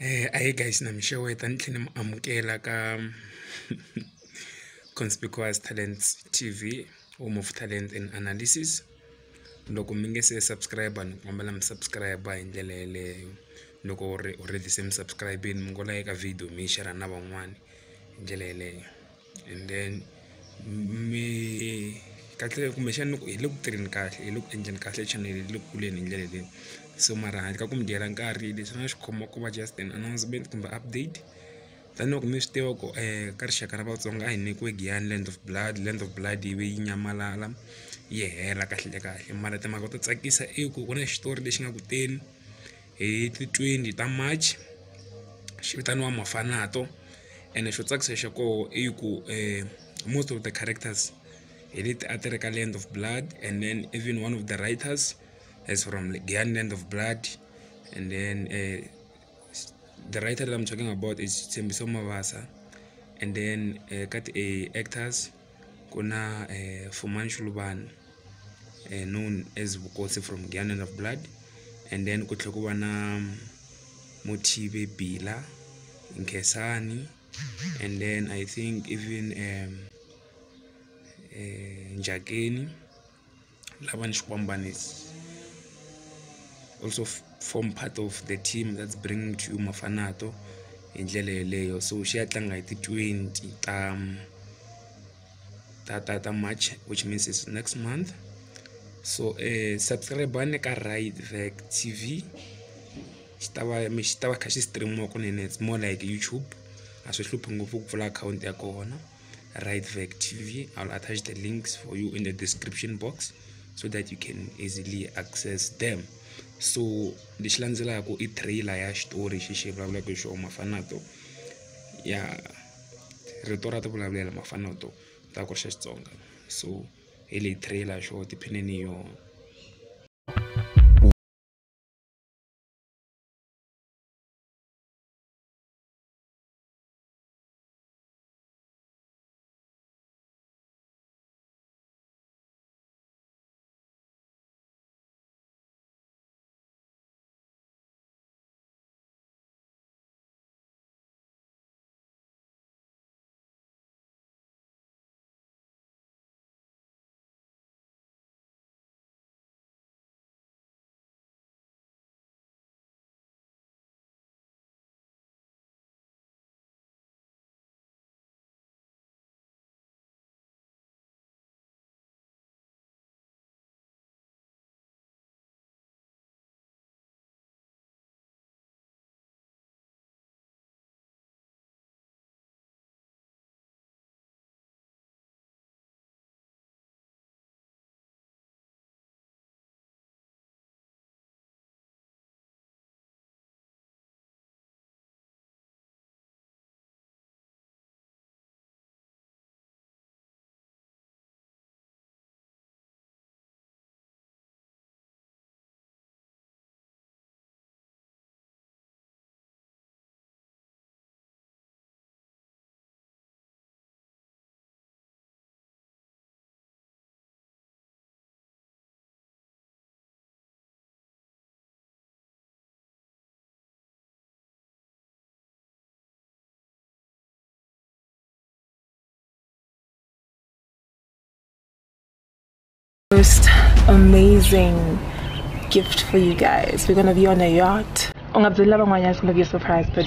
Ahee guys na mi xeweta ni tlhela ni mi amukela ka Conspicuous Talents TV home of talent and analysis. Loko mi nge se subscribe ni kombela mi subscribe hi ndlela yeleyo loko u ri already se mi subscribe-ini mi ngo layeka video mi yi share na van'wani hi ndlela yeleyo and then mi kahle kumbexana ni ku hi le ku tirheni kahle hi le ku endleni kahle channel yi le ku kuleni hi ndlela leyi so mara handle ka ku mi dyela nkarhi leswi nga xi khoma ku va just an announcement kumbe update tanihiloko mi swi tiva ku ka rixaka ra Vatsonga a hi nyikiwe Giyani Land of Blood, Land of Blood yi ve yi nyamalala yi hela kahle kahle mara timhaka to tsakisa i ku ku na xitori lexi nga ku teni hi ti-twenty ta March xi vitaniwa Mafanato ene xo tsakisa xa koho i ku most of the characters hi leti a ti ri ka Land of Blood and then even one of the writers is from Giyani Land of Blood and then the writer that I'm talking about is Tshembiso Mabasa and then ka ti-actors ku na Fumani Shilubane known as Vukosi from Giyani Land of Blood and then ku tlhela ku va na Mothibe Bila Nkhensani and then I think even Njakeni Lavani Xikwambane also form part of the team that's bringing to you Mafanato hi ndlela yeleyo so xi ya tlanga hi ti-twenty ta ta ta ta March which means it's next month so subscribe-ani ka Right Vec TV xi ta va xi ta va kha xi stream-iwa kunene it's more like YouTube a swi hluphi ngopfu ku pfula akhawunti ya kona Right Vec TV I'll attach the links for you in the description box so that you can easily access them so lexi landzelaka i trailer ya xitori xi xi vulavulaka hi xona Mafanato ya rito ra ti vulavulela Mafanato ta ku ri xa Xitsonga so hi leyi trailer xo tiphineni hi yona. Most amazing gift for you guys. We're gonna be on a yacht. It's gonna be a surprise, but